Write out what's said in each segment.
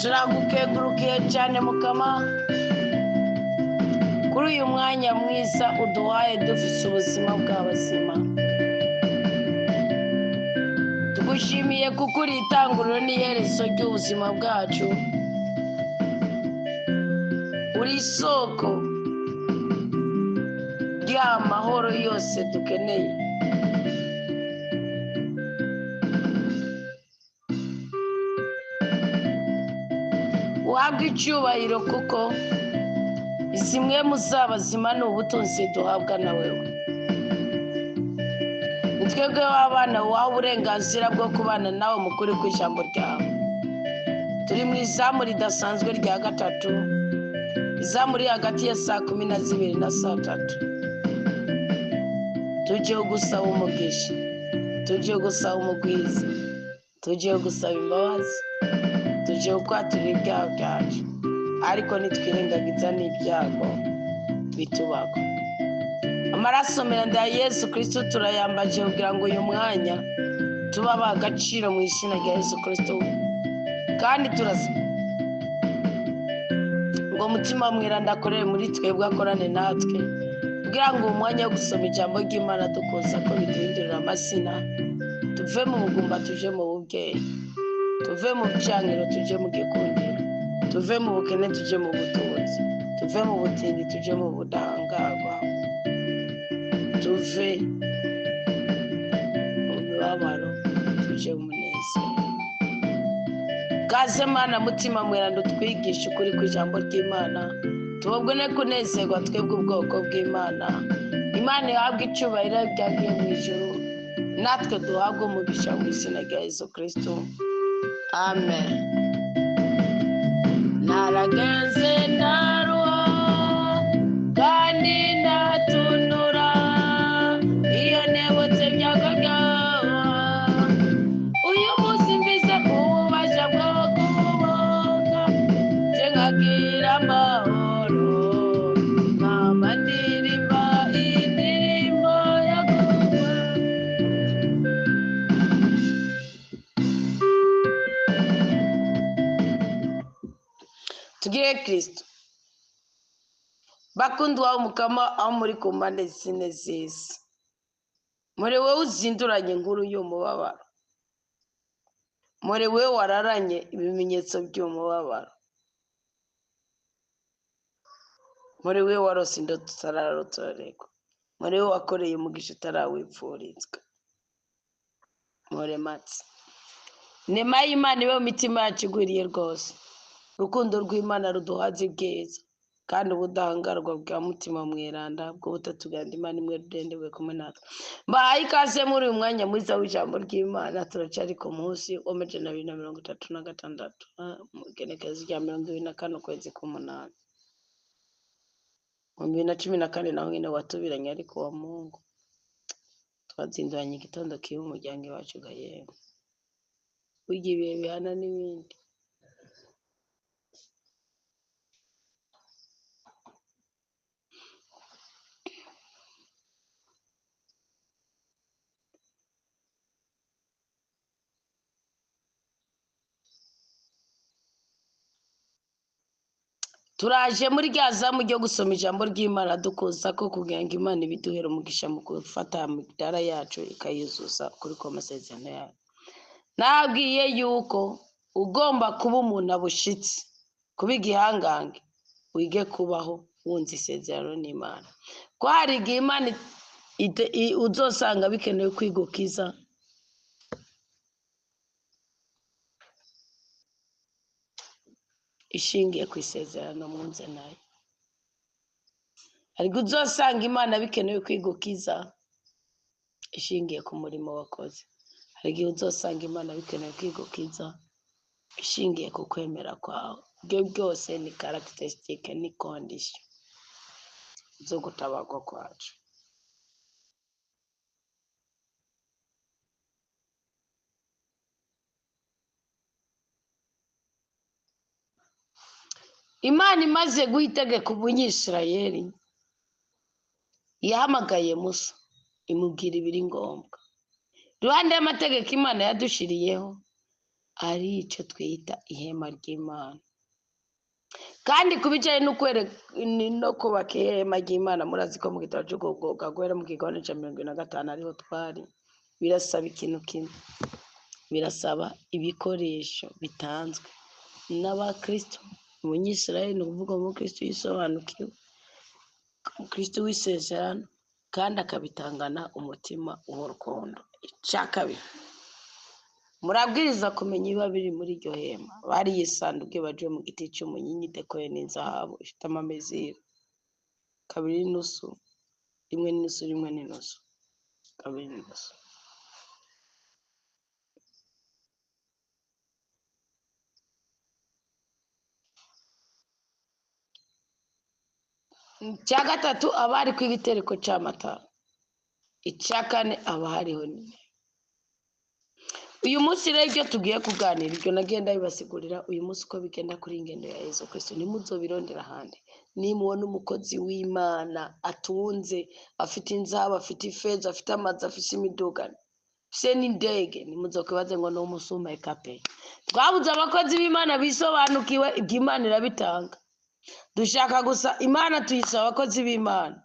Turagukengurukiye cyane Mukama kuri uyu mwanya mwiza uduhaye dufite ubuzima bw'abazima. Tugushimiye kuko uri itanguriro n'iherezo ry'ubuzima bwacu, uri isoko ry'amahoro yose dukeneye. Uhabwe icyubahiro kuko zimwe muzabazima ni ubutunzi duhabwa na wewe. Ni twebwe w'abana waha uburenganzira bwo kubana nawe mu kuri kw'ijambo ryawe. Turi mu izamu ridasanzwe rya gatatu, izamu riri hagati ya saa 12 na saa 3. Tugiye gusaba umugisha, tugiye gusaba umugwiza, tugiye gusaba imbabazi, tugiye kwatura ibyaha byacu, ariko ntitwirengagiza n'ibyago bitubaho. Amaraso meza ya Yesu Kristo turayambaje kugira ngo uyu mwanya tuba ab'agaciro mu izina rya Yesu Kristo, kandi turasa ngo mutima mweranda akorere muri twebwe, akorane natwe, kugira ngo umwanya wo gusoma ijambo ry'Imana dukoza ko biduhindurira amazina, tuve mu bugumba tuje mu bubyeyi, tuve mu byangiro tuje mu gikundiro, tuve mu bukene tuje mu butunzi, tuve mu butindi tuje mu budahangarwa, tuve mu mibabaro tuje mu munezero. Kaze Mana mutima mweranda utwigishe ukuri kw'ijambo ry'Imana, tubabone kunezerwa twebwe ubwoko bw'Imana. Imana ihabwe icyubahiro byagiye mu ijuru, natwe duhabwe umugisha mu izina rya Yesu Kristo, amen. Naragenze ndaruha kandi ndatunura, iyo nebutse ibyago byawe. Uyu munsi mbize ububasha bwo kuboka, nje nkagira amahoro, mama ndirimba indirimbo yo kuba. Tugire Kristo bakundwa Mukama aho muri ku mpande zine z'isi, muri wowe uzinduranye inkuru y'umubabaro, muri wowe wararanye ibimenyetso by'umubabaro, muri wowe warose indoto utararotorerwa, muri wowe wakoreye umugisha utarawipfurizwa. Murematse nema y'Imana ibe mu mitima yacu igwiriye rwose. Urukundo rw'Imana ruduhaze ibyiza, kandi ubudahangarwa bwa mutima mweranda bwo butatuganda Imana imwe rudendewe kumwe natwe. Mbahaye ikaze muri uyu mwanya mwiza w'ijambo ry'Imana. Turacyari ku munsi wa 236, mu igenekerezo rya 24 ukwezi k'umunani mu 2014, naho nyine watubiranye, ariko wa Mungu twazinduranye igitondo kiba umuryango iwacu gahemba burya ibihe bihana n'ibindi. Turaje muri rya zamu ryo gusoma ijambo ry'Imana dukoza ko kugira ngo Imana ibiduhere umugisha mu gufata imidara yacu ikayuzuza kuri ko amasezerano yayo. Nabwiye yuko ugomba kuba umuntu abushitse, kuba igihangange, wige kubaho wunze isezerano n'Imana. Ko hari igihe Imana uzosanga bikenewe kwigukiza, ishingiye ku isezerano mwunze nayo. Ariko uzosanga Imana bikenewe kwigukiza ishingiye ku murimo wakoze. Hari igihe uzosanga Imana bikenewe kwigukiza ishingiye ku kwemera kwawe. Ibyo byose ni caractéristique, ni condition zo gutabarwa kwacu. Imana imaze guha itegeko Umunyisirayeli, yahamagaye Musa imubwira ibiri ngombwa. Iruhande y'amategeko Imana yadushiriyeho, ari icyo twita ihema ry'Imana. Kandi ku bijyanye no kubaka ihema ry'Imana, murazi ko mu gitabo cy'Ukuvuka guhera mu kigabane cya 75 ariho twari, birasaba ikintu kimwe, birasaba ibikoresho bitanzwe n'abakristo. Umunyisirayeli ni ukuvuga umukristo yisobanukiwe, umukristo w'isezerano, kandi akabitangana umutima w'urukundo. Icya kabiri, murabwiriza kumenya ibiba biri muri iryo hema. Bari isanduku ibajiwe mu giti cy'umunyinya idekoye n'inzahabu, ifite amamezero 2.5, 1.5, 1.5, 2.5. Icya gatatu, abari ku igitereko cy'amatara. Icya kane, aba hariho n'intebe. Uyu munsi rero ibyo tugiye kuganira, ibyo nagenda bibasigurira uyu munsi uko bigenda kuri ingendo ya Yesu Kristo. Ntimuzobirondera ahandi. Nimubona umukozi w'Imana atunze, afite inzahabu, afite ifeza, afite amazu, afite imiduga, afite n'indege, ntimuzokwibaze ngo ni umusuma ekape. Twabuze abakozi b'Imana bisobanukiwe ibyo Imana irabitanga. Dushaka gusa Imana, tuyisaba abakozi b'Imana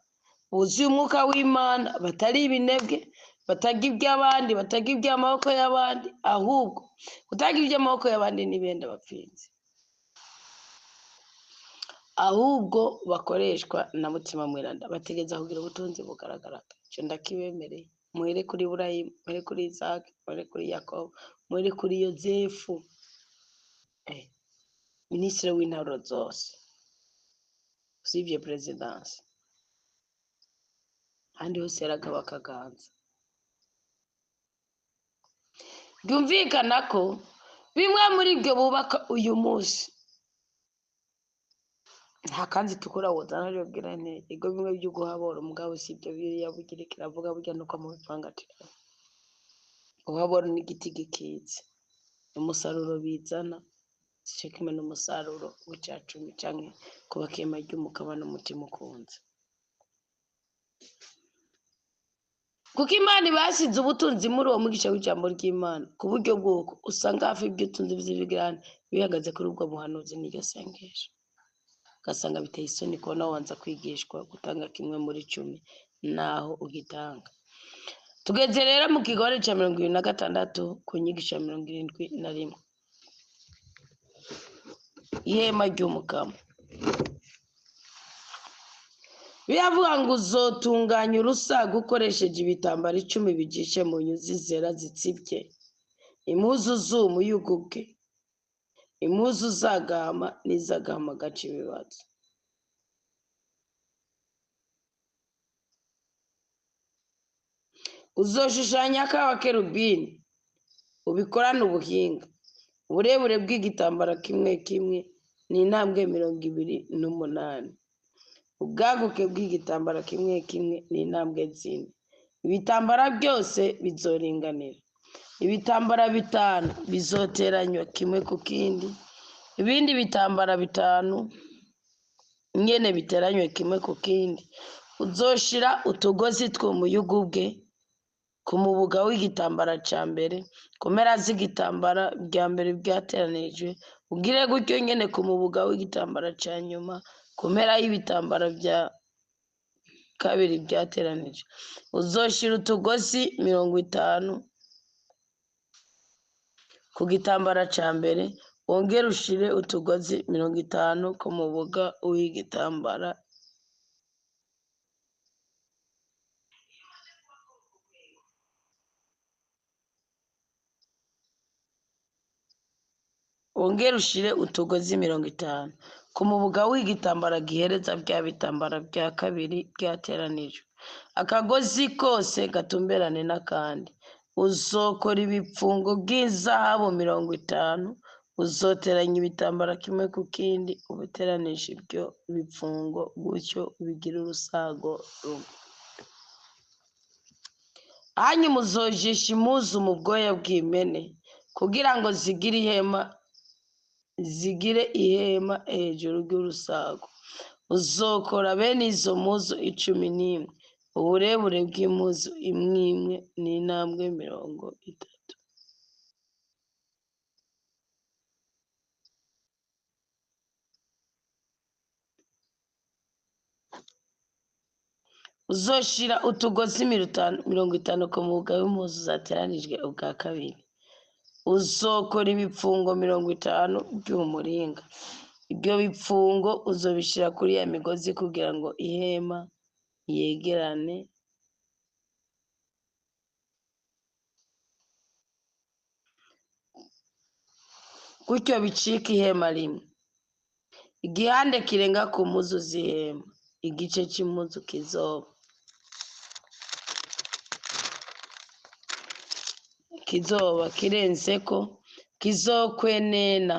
buzuye umwuka w'Imana, batari ibinebwe, bataga iby'abandi, bataga iby'amaboko y'abandi, ahubwo kutaga iby'amaboko y'abandi n'ibenda bapfinze, ahubwo bakoreshwa na Mutima Mweranda, bategereza kugira ubutunzi bugaragara. Icyo ndakibemereye. Muhere kuri Iburayimu, muhere kuri Isaki, muhere kuri Yakobo, muhere kuri Yozefu, minisitiri w'intaro zose, usibye perezidansi, ahandi hose yaragaba akaganza. Byumvikana ko bimwe muri ibyo bubaka uyu munsi nta kanzi tukura wozana ryo bwira nte ego bimwe byo guhabora umugabo si ibyo biriya bugira kiravuga burya nuko mu bipangatira guhabora n'igiti gikitse umusaruro bizana sico kimwe n'umusaruro w'icacumi canke kubaka ihema ry'umukaba n'umutima ukunze. Kuko Imana ibasize ubutunzi muri uwo mugisha w'ijambo ry'Imana ku buryo bw'uko usanga hafi iby'utunzi by'ibigirane bihagaze kuri ubwo buhanuzi n'iryo sengesho, ugasanga biteye isoni kubona wabanza kwigishwa gutanga kimwe muri 10 naho ugitanga. Tugeze rero mu kigabane cya 76 ku nyigisho ya 71, ihema ry'umukama. Biravuga ngo uzotunganya urusaga ukoresheje ibitambaro 10 bijishe mu nyuzi zera zitsibye, impuzu z'umuyuguge, impuzu z'agahama n'iz'agahama gaca ibibazo. Uzoshushanya ak'abakerubini, ubikorane ubuhinga. Uburebure bw'igitambaro kimwe kimwe ni intambwe 28. Ubwaguke bw'igitambaro kimwe kimwe ni intambwe 4. Ibitambara byose bizoringanira. Ibitambara 5 bizoteranywa kimwe ku kindi, ibindi bitambara 5 nyene biteranywe kimwe ku kindi. Uzoshira utugozi tw'umuyugubwe ku mubuga w'igitambara ca mbere, ku mpera z'igitambara bya mbere byateranijwe, ugire gutyo nyene ku mubuga w'igitambara ca nyuma, ku mpera y'ibitambara bya kabiri byateranijwe. Uzoshira utugozi 50 ku gitambara ca mbere, wongere ushire utugozi 50 ku mubuga w'igitambara. Wongere ushire utugozi 50 ku mubuga w'igitambara gihereza bya bitambara bya kabiri byateranijwe. Akagozi kose gatumberane n'akandi. Uzokora ibipfungo by'izahabu 50, uzoteranya ibitambara kimwe ku kindi, ubiteranishe ibyo bipfungo gutyo ubigire urusago rumwe. Hanyuma uzojisha impuzu mu bwoya bw'impene kugira ngo zigire ihema hejuru ry'urusago. Uzokora bene izo mpuzu 11, uburebure bw'impuzu imwe imwe ni intambwe 30. Uzoshira utugozi 50 ku muga w'impuzu zateranijwe ubwa kabiri. Uzokora ibipfungo 50 by'umuringa. Ibyo bipfungo uzobishira kuri ya migozi kugira ngo ihema yegerane. Gutyo bicike ihema rimwe. Igihande kirenga ku mpuzu z'ihema, igice cy'impuzu kizoba kirenzeko kizokwenena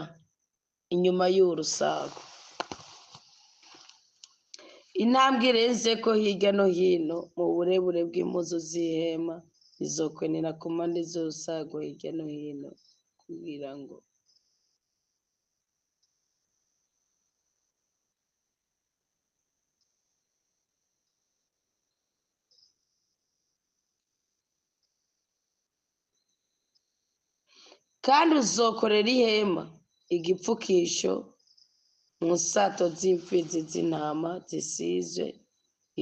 inyuma y'urusago. Intambwe irenzeko hirya no hino mu burebure bw'impuzu z'ihema izokwenena ku mpande z'urusago hirya no hino, kugira ngo kandi uzokorera ihema igipfukisho mu nsato z'imfizi z'intama zisizwe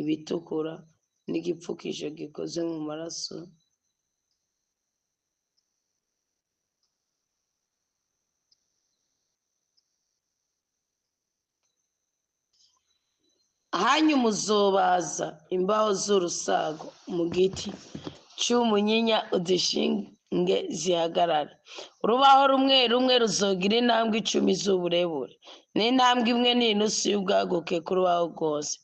ibitukura n'igipfukisho gikozwe mu maraso Hanyuma uzobaza imbaho z'urusago mu giti cy'umunyinya, uzishinge zihagarare. Urubaho rumwe rumwe ruzogira intambwe 10 z'uburebure n'intambwe 1.5 y'ubwaguke ku rubaho rwose.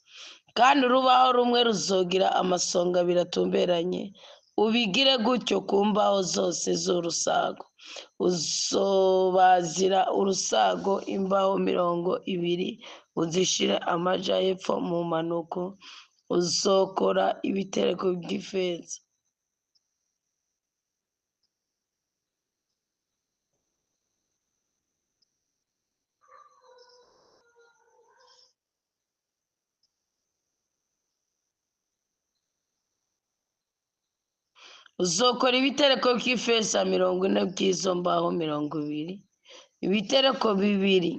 Kandi urubaho rumwe ruzogira amasonga abiri atumberanye. Ubigire gutyo ku mbaho zose z'urusago. Uzobazira urusago imbaho 20, uzishire amaja y'epfo mu mpanuko. Uzokora ibitereko by'ifeza. Uzokora ibitereko by'ifeza 40 by'izo mbaho 20, ibitereko bibiri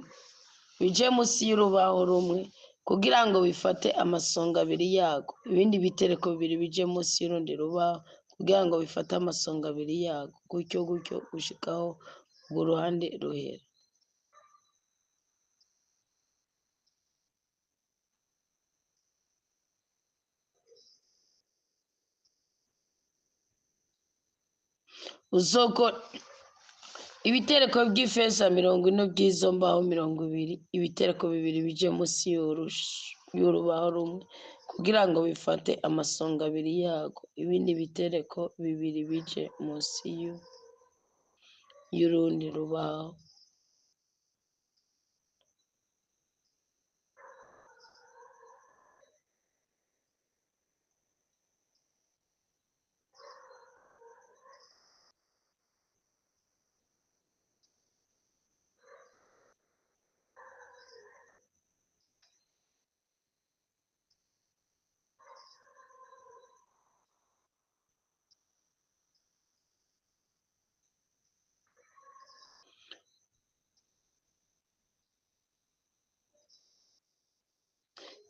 bije munsi y'urubaho rumwe kugira ngo bifate amasonga abiri yago, ibindi bitereko bibiri bije munsi y'urundi rubaho kugira ngo bifate amasonga abiri yago, gutyo gutyo gushikaho urwo ruhande ruhera. Uzokora ibitereko by'ifeza 40 by'izo mbaho 20, ibitereko bibiri bije munsi y'urubaho rumwe kugira ngo bifate amasonga abiri yago, ibindi bitereko bibiri bije munsi y'urundi rubaho.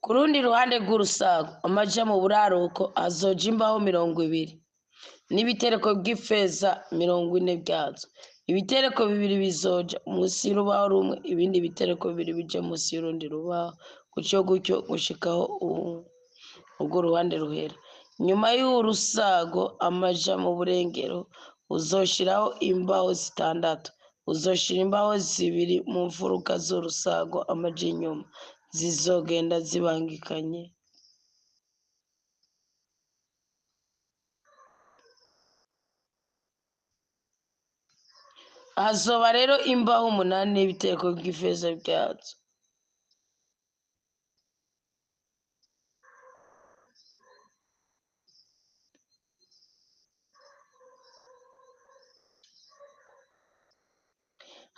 Ku rundi ruhande rw'urusago amaja mu buraruko hazoja imbaho 20 n'ibitereko by'ifeza 40 byazo. Ibitereko bibiri bizoja munsi y'urubaho rumwe, ibindi bitereko bibiri bije munsi y'urundi rubaho, gutyo gutyo gushikaho urwo ruhande ruhera. Nyuma y'urusago amaja mu burengero uzoshiraho imbaho 6. Uzoshira imbaho 2 mu mfuruka z'urusago amaja inyuma, zizogenda zibangikanye. Hazoba rero imbaho 8 n'ibitereko by'ifeza byazo.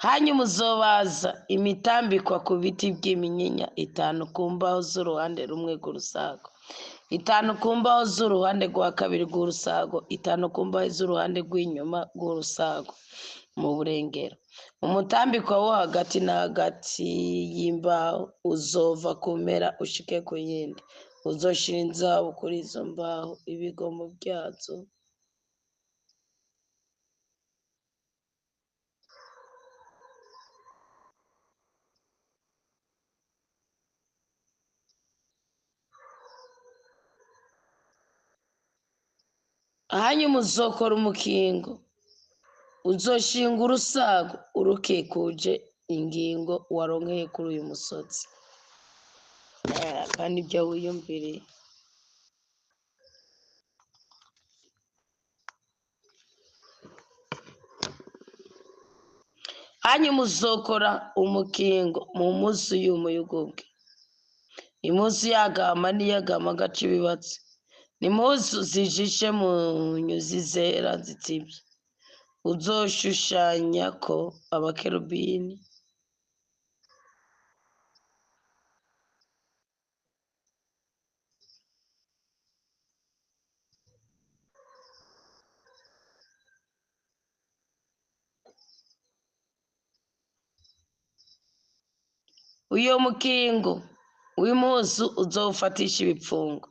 Hanyuma uzobaza imitambikwa ku biti by'iminyinya 5 ku mbaho z'uruhande rumwe rw'urusago, 5 ku mbaho z'uruhande rwa kabiri rw'urusago, 5 ku mbaho z'uruhande rw'inyuma rw'urusago mu burengero. Umutambikwa wo hagati na hagati y'imbaho uzova ku mpera ushike ku yindi, Uzoshira inzahabu kuri izo mbaho, ibigomo byazo hanyuma uzokora umukingo, uzoshinga urusago urukikuje ingingo waronkeye kuri uyu musozi. Kandi ibyo wiyumviriye. Hanyuma uzokora umukingo mu munsi y'umuyugubwe, impuzu y'agahama n'iy'agahama gaca ibibatsi, n'impuzu zijishe mu nyuzi zera zitsivye. Uzoshushanyako abakerubini Uyo mukingo w'impuzu uzowufatisha ibipfungo,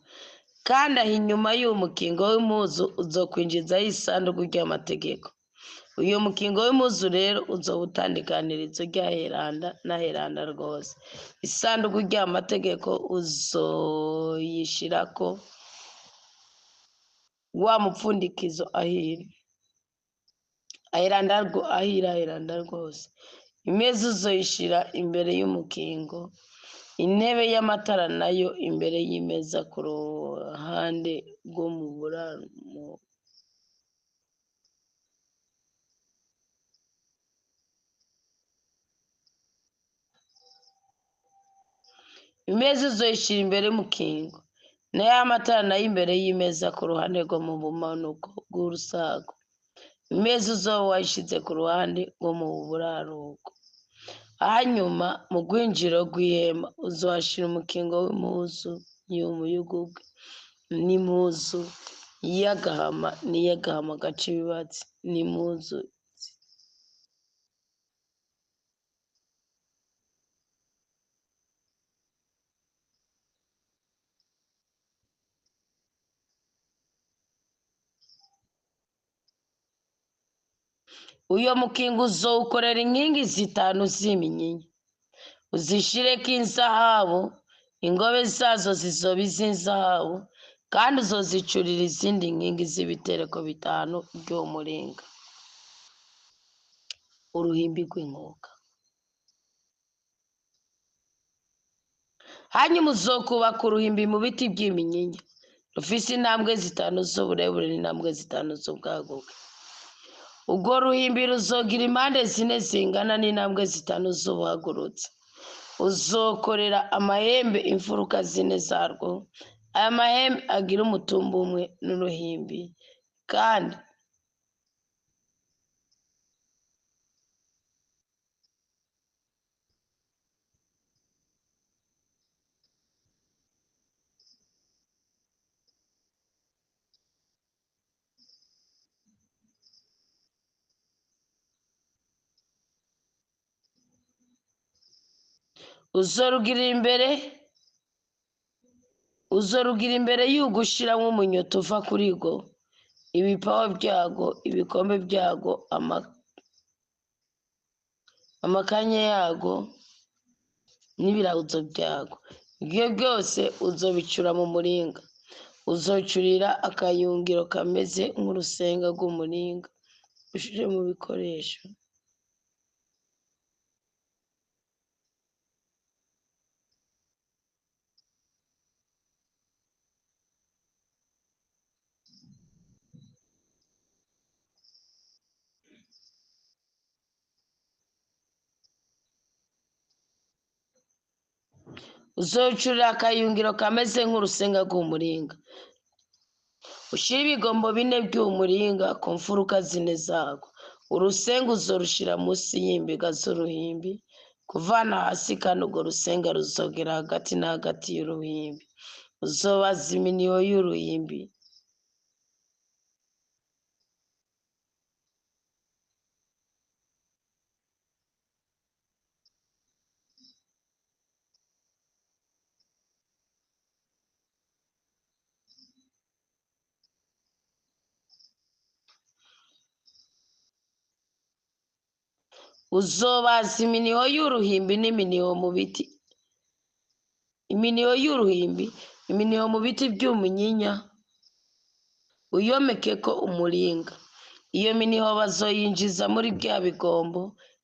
kandi aho inyuma y'uwo mukingo w'impuzu uzokwinjizayo isanduku ry'amategeko. Uyo mukingo w'impuzu rero uzoba utandukanirizo ry'aheranda n'aheranda rwose. Isanduku ry'amategeko uzoyishirako wa mupfundikizo ahiri aheranda ahira aheranda rwose. Imeza uzoyishira imbere y'umukingo, intebe y'amatara nayo imbere y'imeza ku ruhande rwo mu buramuko. Imeza uzoyishira imbere y'umukingo, nayo amatara nayo imbere y'imeza ku ruhande rwo mu bumanuko bw'urusago. Imeza uzoba wayishize ku ruhande rwo mu buraruko. Hanyuma mu rwinjiriro rw'ihema uzohashira umukingo w'impuzu y'umuyugubwe n'impuzu y'agahama n'iy'agahama gaca ibibatsi n'impuzu Uyo mukingo uzowukorera inkingi zitanu z'iminyinya, uzishireko inzahabu, ingobe zazo zizoba iz'inzahabu, kandi uzozicurira izindi nkingi z'ibitereko bitanu by'umuringa. Uruhimbi rw'inkuka. Hanyuma uzokubaka uruhimbi mu biti by'iminyinya, rufise intambwe zitanu z'uburebure n'intambwe zitanu z'ubwaguke. Urwo ruhimbi ruzogira impande zine zingana n'intambwe zitanu z'ubuhagurutse. Uzokorera amahembe imfuruka zine zarwo, aya mahembe agira umutumba umwe n'uruhimbi, kandi uzorugira imbere y'ugushiramwo umunyoto uva kuri rwo, ibipawa byago, ibikombe byago, amakanya yago n'ibirahuzo byago. Ibyo byose uzobicura mu muringa. Uzocurira akayungiro kameze nk'urusenga rw'umuringa, ushire mu bikoresho. Uzocurira akayungiro kameze nk'urusenga rw'umuringa, ushire ibigombo bine by'umuringa ku mfuruka zine zarwo. Urusenga uzorushira munsi y'imbiga z'uruhimbi kuvana hasi, kandi urwo rusenga ruzogera hagati na hagati y'uruhimbi. Uzobaza iminiho y'uruhimbi Uzobaza iminiho y'uruhimbi n'iminiho mu biti, iminiho y'uruhimbi, iminiho mu biti by'umunyinya, uyomekeko umuringa. Iyo miniho bazoyinjiza muri bya bigombo,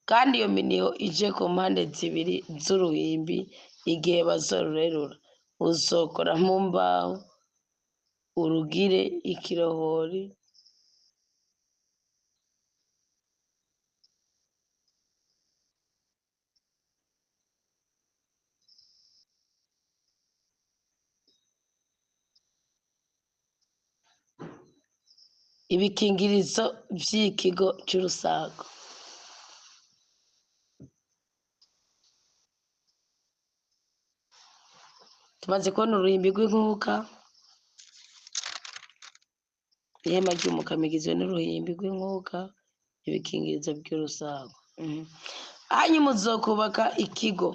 kandi iyo miniho ije ku mpande zibiri z'uruhimbi igihe bazorurerura. Uzokora mu mbaho urugire ikirohori ibikingirizo by'ikigo cy'urusago. Tumaze kubona uruhimbi rw'inkuka, ihema ry'umukama igizwe n'uruhimbi rw'inkuka, ibikingirizo by'urusago. Hanyuma uzokubaka ikigo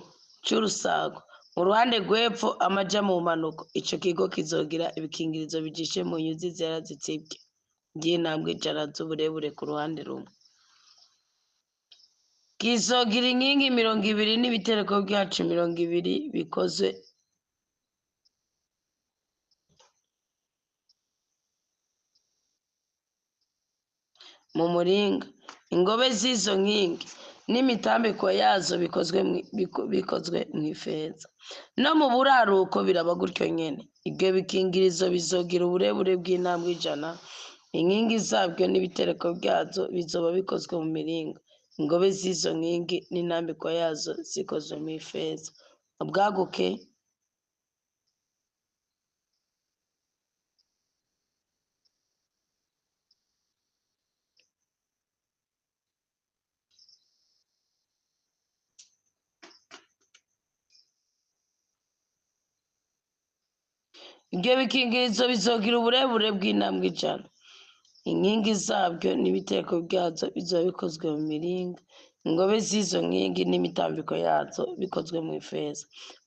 cy'urusago mu ruhande rw'epfo amaja mu mpanuko. Ico kigo kizogira ibikingirizo bijishe mu nyuzi zera zitsibye by'intambwe 100 z'uburebure ku ruhande rumwe. Kizogira inkingi 20 n'ibitereko byacu 20 bikozwe mu muringa. Ingobe z'izo nkingi n'imitambiko yazo bikozwe mu ifeza. No mu buraruko biraba gutyo nyene. Ibyo bikingirizo bizogira uburebure bw'intambwe 100, inkingi zabyo n'ibitereko byazo bizoba bikozwe mu miringa. Ingobe z'izo nkingi n'intambiko yazo zikozwe mu ifeza. Ubwaguke ibyo bikingirizo bizogira uburebure bw'intambwe 100, inkingi zabyo n'ibitereko byazo bizoba bikozwe mu miringa. Ingobe z'izo nkingi n'imitambiko yazo bikozwe mu ifeza.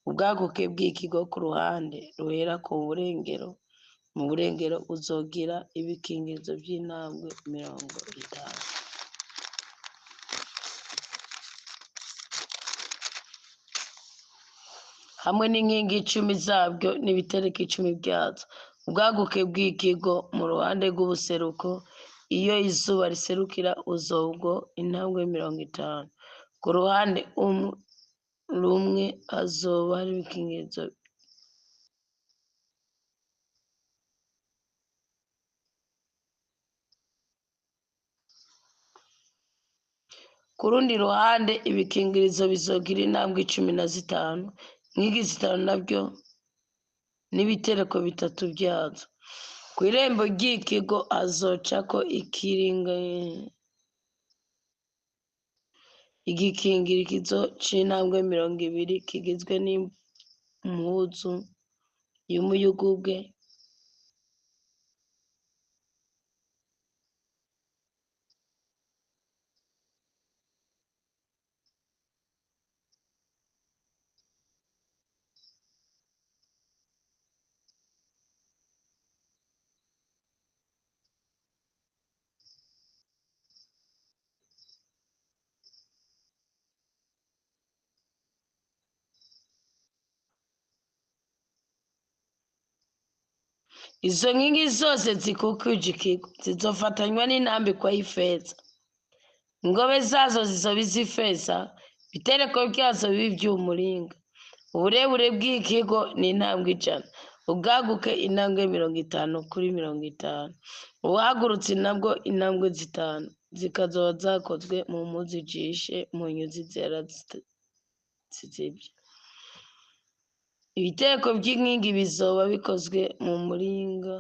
Ubwaguke bw'ikigo ku ruhande ruhera ku burengero mu burengero buzogira ibikingirizo by'intambwe 50. Hamwe n'inkingi 10 zabyo n'ibitereko 10 byazo. Ubwaguke bw'ikigo mu ruhande rw'ubuseruko, iyo izuba riserukira, uzobwo intambwe 50. Ku ruhande rumwe hazoba hari ibikingirizo ku rundi ruhande ibikingirizo bizogira intambwe 15, inkingi 5 nabyo n'ibitereko 3 byazo. Ku irembo ry'ikigo hazocako igikingirizo c'intambwe 20 kigizwe n'impuzu y'umuyugubwe, Izo nkingi zose zikukuje ikigo zizofatanywa n'intambikwa y'ifeza. Ingobe zazo zizoba iz'ifeza, ibitereko byazo bibe iby'umuringa. Uburebure bw'ikigo ni intambwe 100, ubwaguke intambwe 50 kuri 50, ubuhagurutsi nabwo intambwe 5, zikazoba zakozwe mu mpuzu ijishe mu nyuzi zera zitsibye. Ibitereko by'inkingi bizoba bikozwe mu muringa.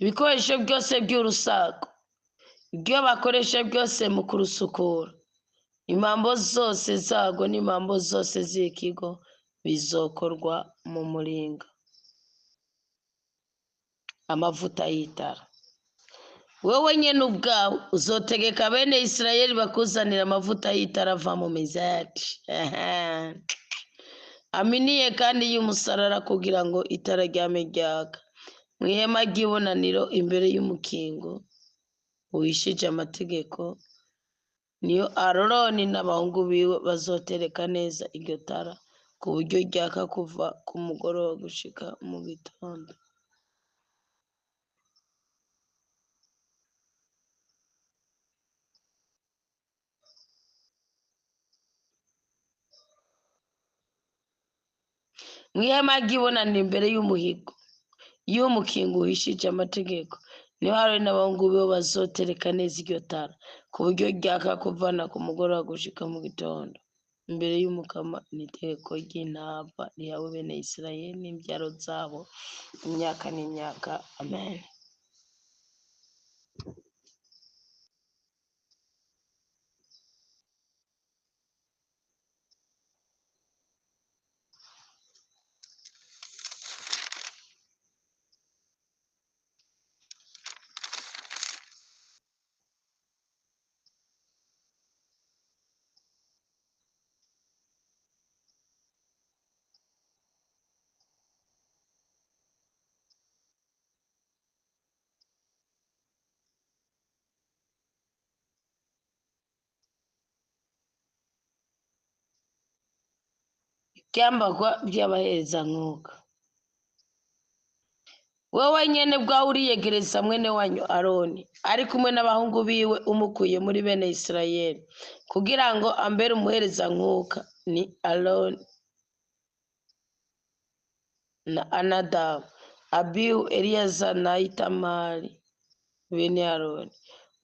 Ibikoresho byose by'urusago, ibyo bakoresha byose mu kurusukura, impambo zose zarwo n'impambo zose z'ikigo bizokorwa mu muringa. Amavuta y'itara. Wowe nyene ubwawe uzotegeka bene Isirayeli bakuzanira amavuta y'itara ava mu mizati aminiye kandi y'umusarara kugira ngo itara ryame ryaka mu ihema ry'ibonaniro imbere y'umukingo wishije amategeko. Niyo Aroni n'abahungu biwe bazotereka neza iryo tara ku buryo ryaka kuva ku mugoroba gushika mu gitondo. Mu ihema ry'ibonaniro imbere y'umuhigo y'umukingo uhishije amategeko, niho Aroni n'abahungu biwe bazotereka neza iryo tara ku buryo ryaka kuvana ku mugoroba gushika mu gitondo imbere y'Umukama. Ni itegeko ry'intava rihawe bene Isirayeli n'imbyaro zabo imyaka n'imyaka. Amen. Ibyambarwa by'abaherezankuka. Wowe nyene ubwawe uriyegereza mwene wanyu Aroni ari kumwe n'abahungu biwe umukuye muri bene Isirayeli kugira ngo ambere umuherezankuka. Ni Aroni na Anadabu, Abihu, Eliyaza na Itamari bene Aroni.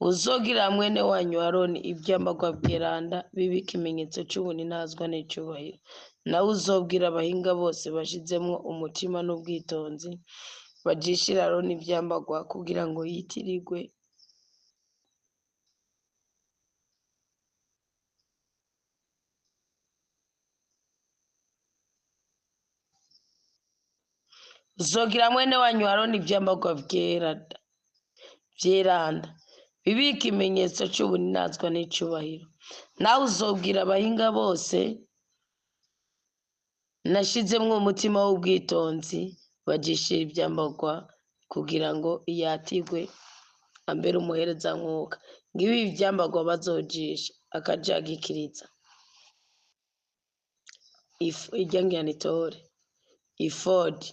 Uzogira mwene wanyu Aroni ibyambarwa byeranda bibe ikimenyetso c'ubuninazwa n'icubahiro. Nawe uzobwira abahinga bose bashizemwo umutima n'ubwitonzi bajishire Aroni ivyambarwa kugira ngo yitirirwe Uzogira mwene wanyu Aroni ivyambarwa vyeranda bibe ikimenyetso c'ubuninazwa n'icubahiro. Nawe uzobwira abahinga bose nashizemwo umutima w'ubwitonzi bajishire ivyambarwa kugira ngo yatirwe ambere umuherezankuka. Ngibi ivyambarwa bazojisha: akajagikiriza, irya ngiranitore, ifodi,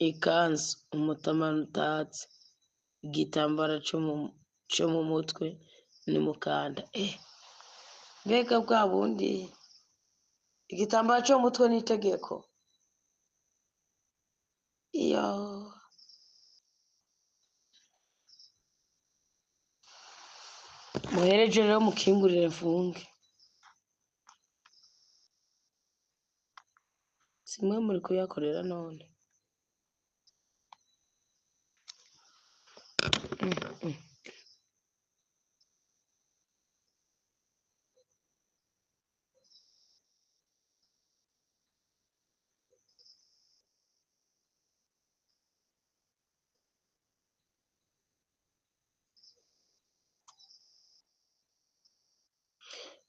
ikanzu, umutamana utatse, igitambara co mu mutwe n'umukanda. Mbega bwa bundi igitambara co mu mutwe n'itegeko. Iyo muhereje rero mukingurire mfunge. Simwe muri kuyakorera none.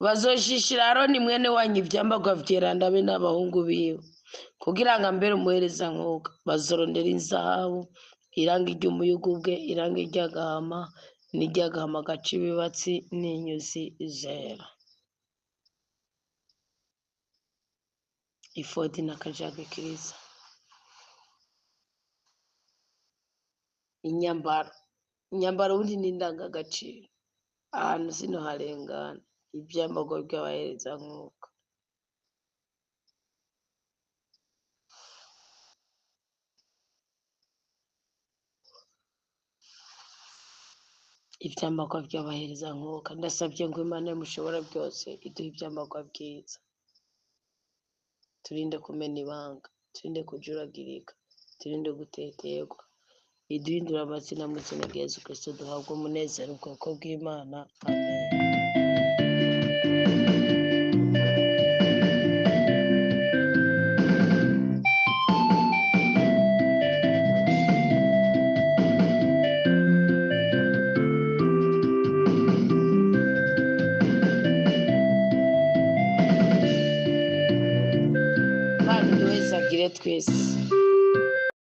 Bazoshishira Aroni mwene wanyu ivyambarwa vyeranda be n'abahungu biwe kugira ngo ambere umuherezankuka. Bazorondera inzahabu, irangi ry'umuyugubwe, irangi ry'agahama n'iry'agahama gaca ibibatsi n'inyuzi zera. Ifodi n'akajagikiriza. Inyambaro. Inyambaro ubundi ni indangagaciro. Ahantu sino harengana. Ivyambarwa by'abaherezankuka. Ivyambarwa by'abaherezankuka. Ndasabye ngo Imana mushobora byose iduhe ivyambarwa byiza. Turinde kumena ibanga, turinde kujuragirika, turinde guteterwa. Iduhindure amazina mu izina rya Yesu Kristo, duhabwe umunezero ubwoko bw'Imana. Amen. Mwese.